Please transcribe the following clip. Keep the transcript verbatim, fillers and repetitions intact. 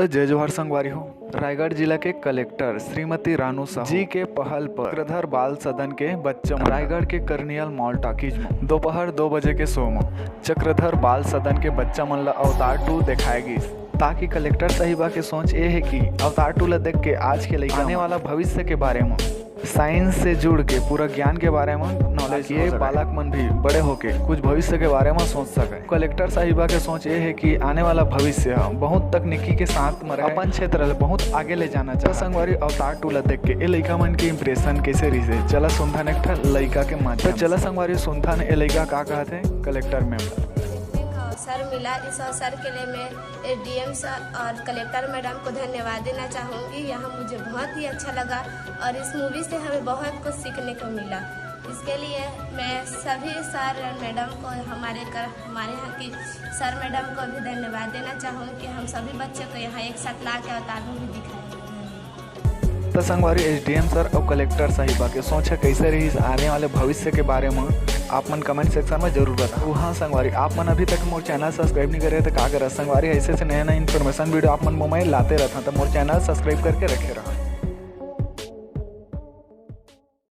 जय जोहार संगवारी हो। रायगढ़ जिला के कलेक्टर श्रीमती रानू साहू जी के पहल पर चक्रधर बाल सदन के बच्चा मन रायगढ़ के कर्नियल मॉल टॉकीज में दोपहर दो बजे के शो में चक्रधर बाल सदन के बच्चा मन ला अवतार टू देखाए गिस, ताकि कलेक्टर साहिबा के सोच ये है कि अवतार टू ला देख के आज के लइका आने वाला भविष्य के बारे में, साइंस से जुड़ के पूरा ज्ञान के बारे में नॉलेज, ये बालक मन भी बड़े होके कुछ भविष्य के बारे में सोच सके। कलेक्टर साहिबा के सोच ये है कि आने वाला भविष्य ह बहुत तकनीकी के साथ में रहे, अपन क्षेत्र ले बहुत आगे ले जाना चाहत। संगवारी, अवतार टू ला देख के ए लइका मन के इंप्रेशन कैसे रहिस हे, चला सुनथन एक ठन लइका के माध्यम। तो चला संगवारी, सुनथन ए लइका का कहत हे कलेक्टर मैम ला। देखने का अवसर मिला, इस अवसर के लिए मैं एसडीएम सर और कलेक्टर मैडम को धन्यवाद देना चाहूँगी। यहाँ मुझे बहुत ही अच्छा लगा और इस मूवी से हमें बहुत कुछ सीखने को मिला। इसके लिए मैं सभी सर और मैडम को, हमारे कर, हमारे यहाँ की सर मैडम को भी धन्यवाद देना चाहूँगी कि हम सभी बच्चों को यहाँ एक साथ ला के अवतार मूवी दिखाई। तो संगवारी, एसडीएम सर और कलेक्टर साहिबा के सोच ह कैसे रहिस आने वाले भविष्य के बारे में आप मन कमेंट सेक्शन में जरूर बताओ। हाँ संगवारी, आप मन अभी तक मोर चैनल सब्सक्राइब नहीं करे तो का करत संगवारी, ऐसे से नया नया इन्फॉर्मेशन वीडियो आप मन मोबाइल लाते रहता, तो मोर चैनल सब्सक्राइब करके रखे रहा।